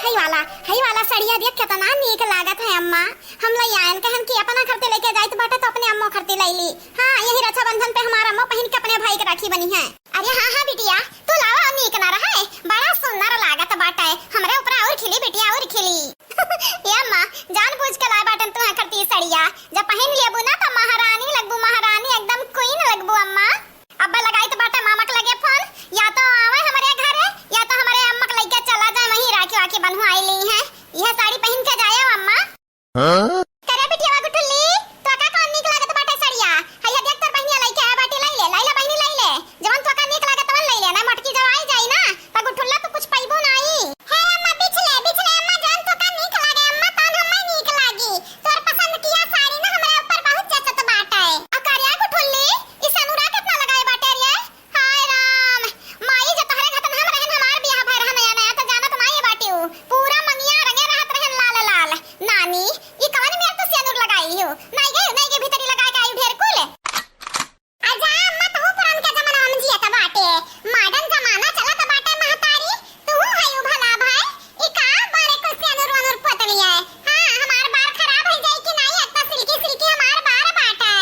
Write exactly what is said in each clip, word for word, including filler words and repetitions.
हई वाला, हई वाला सड़िया देख केतना नीक लागत है अम्मा। हम लइ आयन, कहन कि अपना खरते लइके जाइत बाटे तो अपने अम्मो खरते लइ ली। हाँ, यही रक्षाबंधन पे हमार अम्मो पहिन के अपने भाई के राखी बनिहैं। अरे हाँ, हाँ बिटिया, तू लावा, नीक ना रहे, बड़ा सुंदर लागत बाटे। हमरे ऊपर और खिली बिटिया, और खिली। ए अम्मा, जानबूझ के लाए बाटन तुहैं खरती सड़िया, जब पहिन लेबू ना तो महारानी लगबू, महारानी, एकदम queen लगबू अम्मा। अब्बा लगाइत बाटे मामा के लगे फोन, या तो आवे हमरे घरे, या तो हमरे अम्मा के लइके चला जाए, वहीं राखी वाखी बन्हवाई लीहैं। यह साड़ी पहिन के जाए अम्मा। हाँ? करे बिटिया गुठुल्ली, तोका कौन नीक लागत बाटे सड़िया? हइया देख तोर बहिनिया लइके आए बाटी, लइ ले, लइ ले बहिनी लइ ले। जवन तोका नीक लागत तवन लइ ले, ना मोटकी जब आई जाई ना, त गुठुल्ला तो कुछ पइबू नाई। हे अम्मा बिछले, बिछले अम्मा, जवन तोका नीक लागे अम्मा, तवन हम्मे नीक लागी। तोर पसंद किया साड़ी ना हमरा ऊपर बहुत जचत बाटे। आ करे गुठुल्ली, ई सनुरा केतना लगाए बाटे रे? हाय राम, माई जे तोहरे घतन हम रहन, हमार बियाह भय रहा नया नया, त जानत नाई बाटिउ। पूरा मंगिया रंगे रहत रहन लाल लाल। नानी, ई कवन मेर तू सेनुर लगाई हो? नाई गई, नाई गई भीतरी लगा के आई ढेर कुल। आ जा अम्मा, तू पुरान के जमाना में जियत बाटे। Modern जमाना चलत बाटे महतारी, तू है उ भला भाई। ई का बारे कुल सेनुर वनुर पोतली है? हाँ, हमार बार खराब हो जाई कि नाई, इतना silky silky हमार बार बाटे।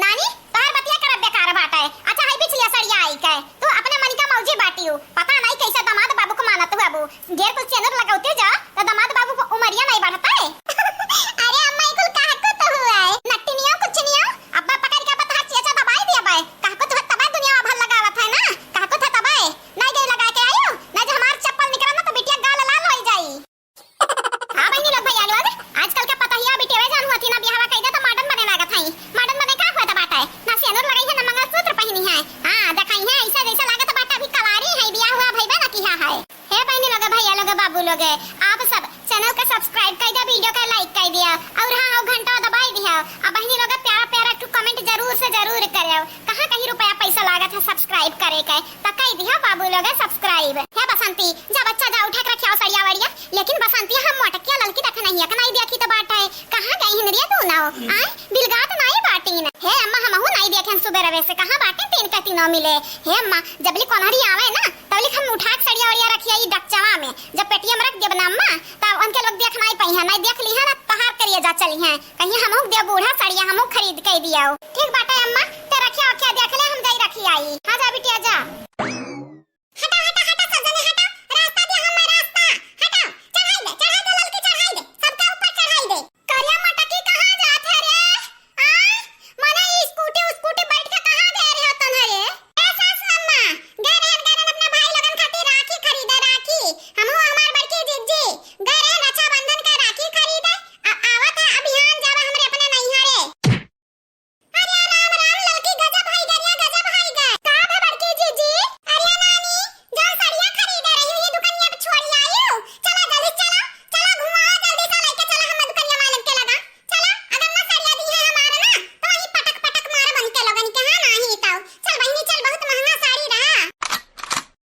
नानी, तोहर बतिया करब बेकार बाटे। अच्छा, हई बिछिया सड़िया आई के, तू अपने मन का मौजी बाटिउ। पता नाई कैसे दामाद बाबू को मानत हुआ बू। ढेर कुल सेनुर लगौती जा, तो दामाद बाबू को उमरिया नाई बढ़ता है। अरे अम्मा, ई कुल काहे को तो हुआ है? नट्टिनियो, कुछ नियो, अब्बा पकड़ के बता, चेचा दबाई दिया बाय। काहे को तो तबाय दुनिया भर लगावत है ना, काहे को तो तबाय। नाई गई लगा के आयो, ना जो हमार चप्पल निकला ना तो बिटिया गाल लाल हो जाई। हाँ बहिनी लोग, भैया लोग, आजकल के पतहिया बिटिया जान हुआ थी ना, बियाहवा कई दे तो modern बने लागत है। Modern बने का हुआ तो बाटे? ना सेनुर लगाई है, ना मंगलसूत्र पहनी है। हाँ, देखाई है ऐसा जैसा लागत बाटे अभी कवारी है, बियाह हुआ भइबे ना किहा है। हे बहिनी लोग, भैया लोग, बाबू लोग, आप सब channel का subscribe कई दे, video का like कई दिया और हाँ, वो घंटा दबाई दिया। अब बहिनी लोग प्यारा प्यारा टू comment जरूर से जरूर करेउ। कहाँ कहीं रुपया पैसा लागत है subscribe करे के, त कई दिया बाबू लोग subscribe। हे बसंती, जा बच्चा जा उठा के रखिया सड़िया वड़िया। लेकिन बसंती हम मोटकिया ललकी देखे नहीं, एक नहीं देखी तो बाटे। कहाँ गई हिन रे दोनों? आय, बिलगात नहीं बाटीन। हे अम्मा, हमहू नहीं देखेन सुबह रवे से, कहाँ बाटे तीन के तीनों मिले। हे अम्मा, जबली कोनहरी आवे ना, तबली हम उठा के सड़िया वड़िया रखिया ई डकचवा में, जब पेटिया में रख देब ना अम्मा, तब उनके लोग देख नहीं पइहैं, नहीं देख लीहैं ना, तहार करिया जा चलिहैं। कहीं हमहू देव बूढ़ा सड़िया हमहू खरीद के दियाउ। ठीक बाटे अम्मा, ते रखिया वखिया देख ले, हम जाई रखी आई। हाँ जा बिटिया जा। हटा, हटा, हटा, सब जने हटा, रास्ता दे हमें रास्ता, हटा, चढ़ाई दे, चढ़ाई दे ललकी, चढ़ाई दे, सबके ऊपर चढ़ाई दे। करिया मटकी कहाँ जात है रे? आ? मने ई स्कूटी, स्कूटी बैठ के कहाँ गए रहे हो तन रे? ए सास अम्मा, गए रहन, गए रहन अपने भाई लोगन खातिर राखी खरीदे, राखी। हमहू हमार बड़की जीजी गए रहन रक्षाबंधन के राखी खरीदे। अब आवत है अभियान, जावा हमरे अपने नैहरे। अरे राम राम ललकी, गजब है गरिया, गजब है गे। का भे बड़की जीजी? अरे नानी, जो सड़िया खरीदे रही ये दुकनिया पे छोड़ी आयु। चला जल्दी चला, चला घुमावा जल्दी से लेके चला हम दुकनिया वालन के लगा। चला, अगर ना सड़िया दी है हमार ना, तो वही पटक पटक मारब उनके लोगन के, हाँ, नाही तो। चल बहिनी चल, बहुत महंगा साड़ी रहा।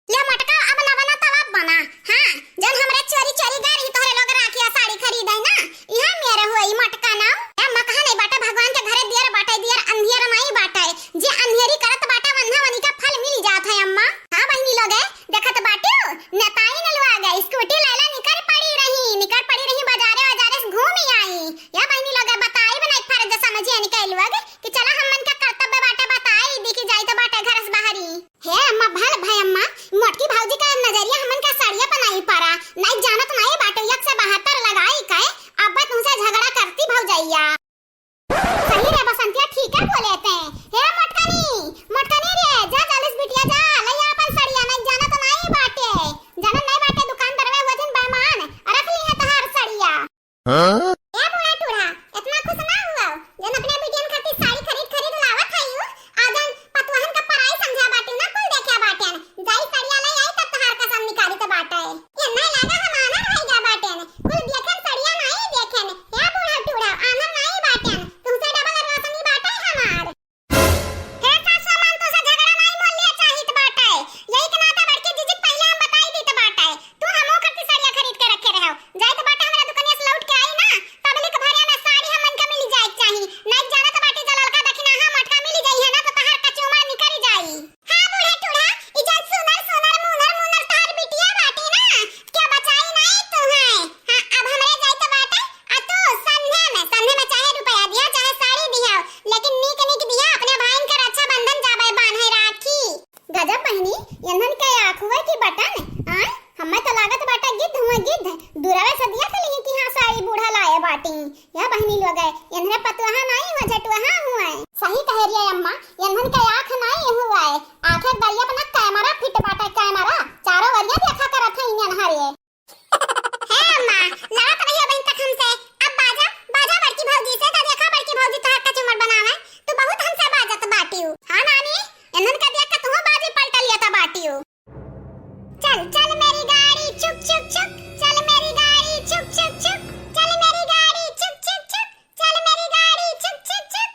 ले मोटका, अब ना बना तब अब बना। हाँ, जौन हमरे चोरी चोरी गए रही तोहरे लोग राखिया साड़ी खरीदे ना, इहाँ मेरे हुए ई मोटका ना। ए अम्मा, कहा नहीं बाटे, भगवान के घरे दियर बाटे, दियर अंधियर नहीं बाटे। जे अंधेरी करत बाटे वन्हा वनी का फल मिल जात है अम्मा। हाँ बहिनी लोगे, देखत बाटू, नेताई नलवा गए, स्कूटी लैला निकर पड़ी रही, निकर पड़ी रही, बाजारे बाजारे से घूमी आई। या बहिनी लोगे, बताई बनाई फर्ज समझिए निकल लोग कि चला हमन का कर्तव्य बाटे बताई, दिखी जाई तो बाटे घर से बाहरी। हे अम्मा, भल भय अम्मा, मोटकी भौजी का नजरिया हमन का साड़िया पर नहीं पड़ा, नहीं जानत नहीं बाटू, एक से बहत्तर लगाई के, अब तुमसे झगड़ा करती भौजैया। सही रे बसंतिया, ठीक है बोले ते। हे मोटकनी, मोटकनी रे, जा जल्दी से बिटिया जा, लइया अपन साड़िया, नहीं जानत नहीं बाटे, जानत नहीं बाटे, दुकान दरवे हुआ दिन बेमान, रख ली है तहार साड़िया। हाँ? ए बूढ़ा टूढ़ा, इतना खुश ना हुआ, जन अपने बिटियन खातिर साड़ी खरीद खरीद लावत हई, आ जन पतुहन का पराई समझा बाटे ना, कुल देखा बाटेन। जाई सड़िया ले आई तब तहार कसम निकाली तो बाटे। ये नहीं लागा हम आनर भई गा बाटेन, कुल देखेन सड़िया नहीं देखेन। ए बूढ़ा टूढ़ा, आनर नहीं बाटेन, तुमसे डबल रोशनी बाटे हमार। हे सासू अम्मा, तोसे झगड़ा नाई बोल लिया चाहित बाटे। यही के नाते बड़की जीजी पहिले हम बताई दीत बाटे। तू हमहू खातिर साड़िया खरीद के रखे रहो। जाइत बाटे हमरा दुकनिया से लौट के आई ना, की बटन, आय, हम्मे तो लागत बाटे गिद्ध हुए गिद्ध, दुरवे से दिया था लिही कि हाँ साई बूढ़ा लाए बाटी। या बहिनी लोग है, एन्हरे पतुहा नाई हुआ, झटुहा हुआ। सही कहे रिया अम्मा, एन्हन के आँख नाई हुआ है, आँखें दरिया बना कैमरा फिट बाटे, कैमरा, चारों ओरिया देखा करत है इन्हन हरे। हे अम्मा, लड़त रहियो बहिन तक हमसे, अब बाजा, बाजा बड़की भौजी से, तो देखा बड़की भौजी तोहार कचुमर बनावे, तू बहुत हमसे बाजत बाटियो। हाँ नानी, एन्हन के देख के तुहू बाजी पलट लिया था बाटियो। चल चल मेरी गाड़ी चुक चुक चुक, चल मेरी गाड़ी चुक चुक चुक, चल मेरी गाड़ी चुक चुक चुक, चल मेरी गाड़ी चुक चुक चुक।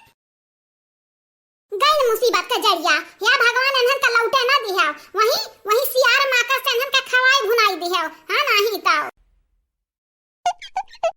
गइन मुसीबत का जरिया, या भगवान एन्हन का लौटे ना दिहाव, वहीं वहीं सियार माका से एन्हन का खवाई भुनाई दिहाव। हाँ नाही ताव।